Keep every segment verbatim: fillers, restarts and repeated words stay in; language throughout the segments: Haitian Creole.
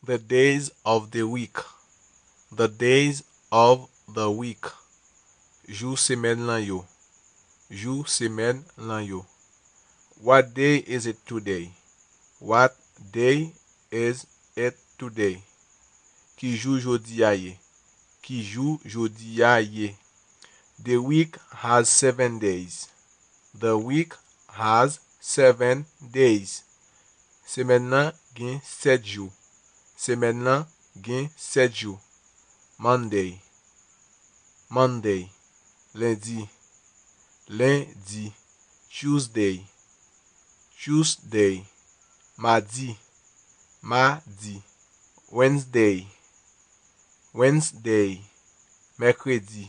The days of the week. The days of the week. Jou semèn lan yo. Jou semèn lan yo. What day is it today? What day is it today? Ki jou jodi a ye? Ki jou jodi a ye? The week has seven days. The week has seven days. Semèn nan gen sèt jou. Semèn nan gen sèt jou. Monday. Monday. Lendi. Lendi. Tuesday. Tuesday. Madi. Madi. Wednesday. Wednesday. Mèkredi.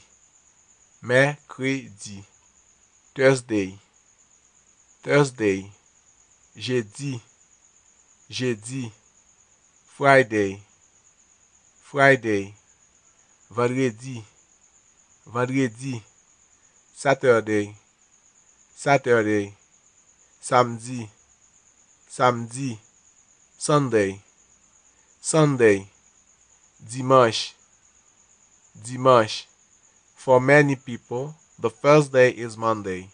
Mèkredi. Thursday. Thursday. Jedi. Jedi. Friday. Friday. Vandredi. Vandredi. Saturday. Saturday. Samdi. Samdi. Sunday. Sunday. Dimanch. Dimanch. For many people, the first day is Monday.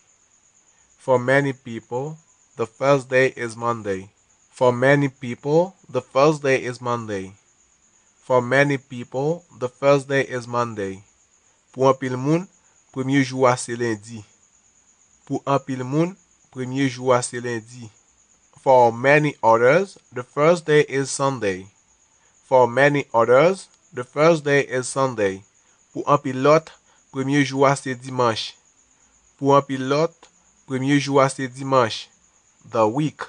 For many people, the first day is Monday. For many people, the first day is Monday. For many people, the first day is Monday. Pou anpil moun, premye jou a se lendi. Pou anpil moun, premye jou a se lendi. For many others, the first day is Sunday. For many others, the first day is Sunday. Pou anpil lòt, premye jou a se dimanch. Pou anpil lòt, premye jou a se dimanch. The week.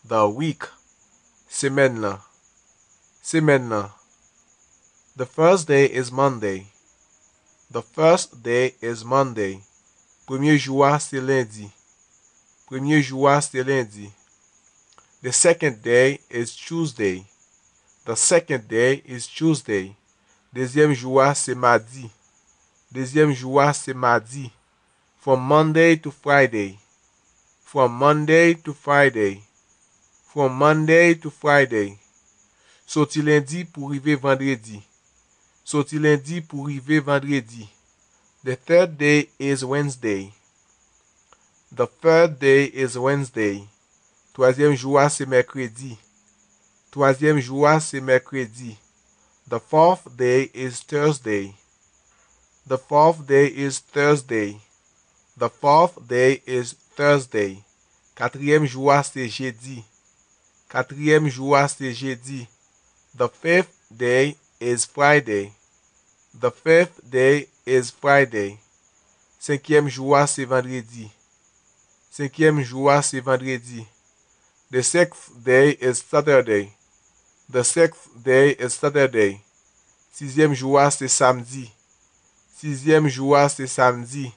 The week. Semèn lan. Semèn lan. The first day is Monday. The first day is Monday. Premye jou a se lendi. Premye jou a se lendi. The second day is Tuesday. The second day is Tuesday. Dezyèm jou a se madi. Dezyèm jou a se madi. From Monday to Friday. From Monday to Friday. From Monday to Friday. Soti lendi pou rive vandredi. Soti lendi pou rive vandredi. The third day is Wednesday. The third day is Wednesday. Twazyèm jou a se mèkredi. Twazyèm jou a se mèkredi. The fourth day is Thursday. The fourth day is Thursday. The fourth day is Thursday. Katriyèm jou a se jedi. Katriyèm jou a se jedi. The fifth day is Friday. The fifth day is Friday. Senkyèm jou a se vandredi. Senkyèm jou a se vandredi. The sixth day is Saturday. The sixth day is Saturday. Sizyèm jou a se samdi. Sizyèm jou a se samdi.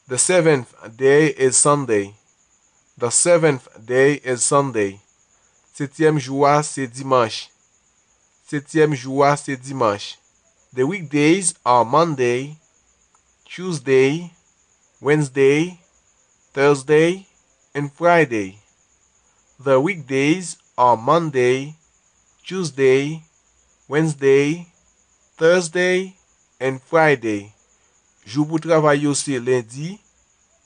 The seventh day is Sunday. The seventh day is Sunday. Setyèm jou a se dimanch. Setyèm jou a se dimanch. The weekdays are Monday, Tuesday, Wednesday, Thursday, and Friday. The weekdays are Monday, Tuesday, Wednesday, Thursday, and Friday. Jou pou travay yo se lendi,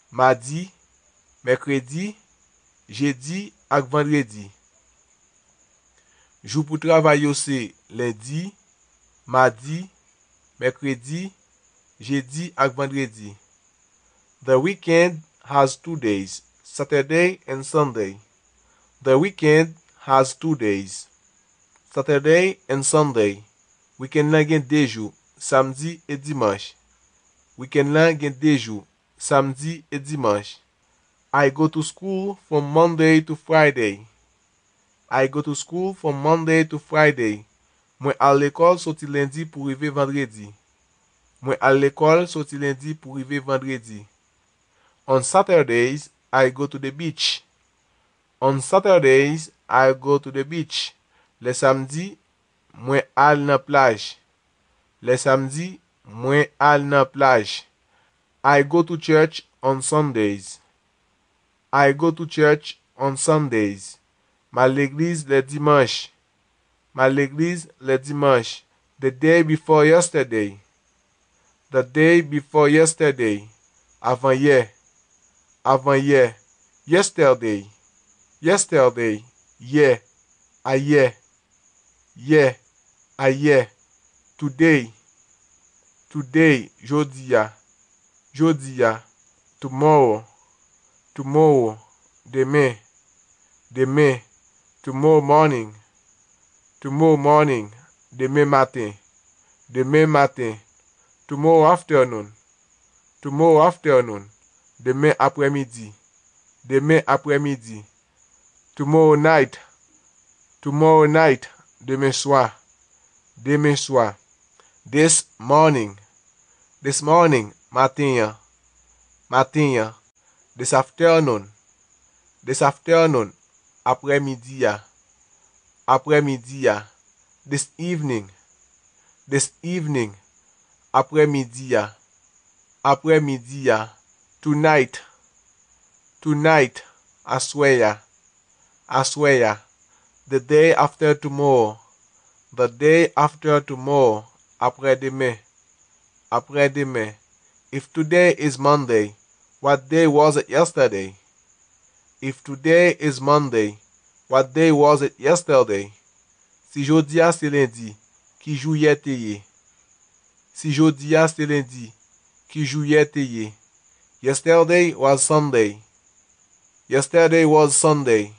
madi, mèkredi, jedi ak vandredi. Jou pou travay yo se lendi, madi, mèkredi, jedi ak vandredi. The weekend has two days, Saturday and Sunday. The weekend has two days, Saturday and Sunday. Wikenn nan gen de jou, samdi e dimanch. Wikenn nan gen de jou, samdi e dimanch. I go to school from Monday to Friday. I go to school from Monday to Friday. Mwen al lekòl soti lendi pou rive vandredi. Mwen al lekòl soti lendi pou rive vandredi. On Saturdays, I go to the beach. On Saturdays, I go to the beach. Lè samdi, mwen al nan plaj. Lè samdi, mwen al nan plaj. I go to church on Sundays. I go to church on Sundays. M al legliz lè dimanch. M al legliz lè dimanch. The day before yesterday. The day before yesterday. Avan yè. Avan yè. Yesterday. Yesterday. Yè. Ayè. Yè. Ayè. Today. Today. Jodi a. Jodi a. Tomorrow. Tomorrow. Demen. Demen. Tomorrow morning. Tomorrow morning. Demen maten. Demen maten. Tomorrow afternoon. Tomorrow afternoon. Demen aprèmidi. Demen aprèmidi. Tomorrow night. Tomorrow night. Demen swa. Demen swa. This morning. This morning. Maten an. Maten an. This afternoon. This afternoon. Aprèmidi a. Aprèmidi a. This evening. This evening. Aprèmidi a. Aprèmidi a. Tonight. Tonight. Aswè a. Aswè a. The day after tomorrow. The day after tomorrow. Aprèdemen. Aprèdemen. If today is Monday, what day was it yesterday? If today is Monday, what day was it yesterday? Si jodi a se lendi, ki jou yè te ye? Si jodi a se lendi, ki jou yè te ye? Yesterday was Sunday. Yesterday was Sunday.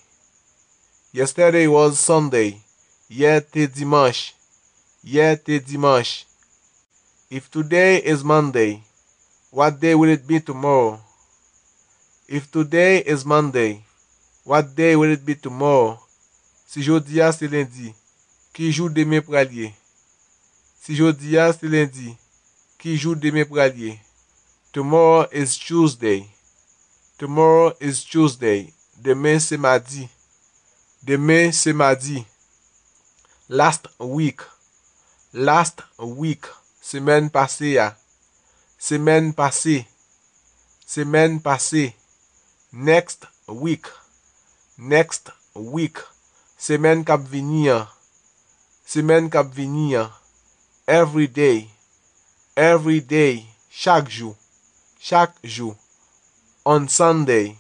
Yesterday was Sunday. Yè te dimanch. Yè te dimanch. If today is Monday, what day will it be tomorrow? If today is Monday, what day will it be tomorrow? Si jodi a se lendi, ki jou demen pral ye? Si jodi a se lendi, ki jou demen pral ye? Tomorrow is Tuesday. Tomorrow is Tuesday. Demen se madi. Demen se madi. Last week. Last week. Semèn pase a. Semèn pase. Semèn pase. Next week. Next week. Semèn k ap vini an. Semèn k ap vini an. Every day. Every day. Chak jou. Chak jou. On Sunday.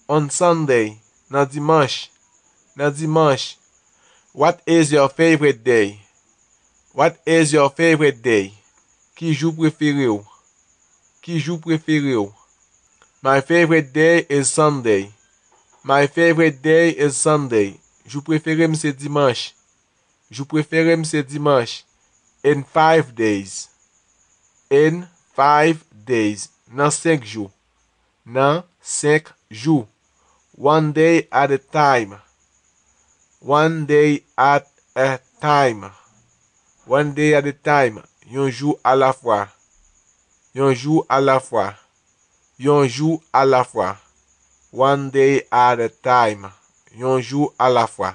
On Sunday. Nan dimanch. Nan dimanch. What is your favorite day? What is your favorite day? Ki jou prefere w? Ki jou prefere w? My favorite day is Sunday. My favorite day is Sunday. Jou prefere m se dimanch. Jou prefere m se dimanch. In five days. In five days. Nan senk jou. Nan senk jou. One day at a time. One day at a time. One day at a time. Yon jou alafwa. Yon jou alafwa. Yon jou alafwa. One day at a time. Yon jou alafwa.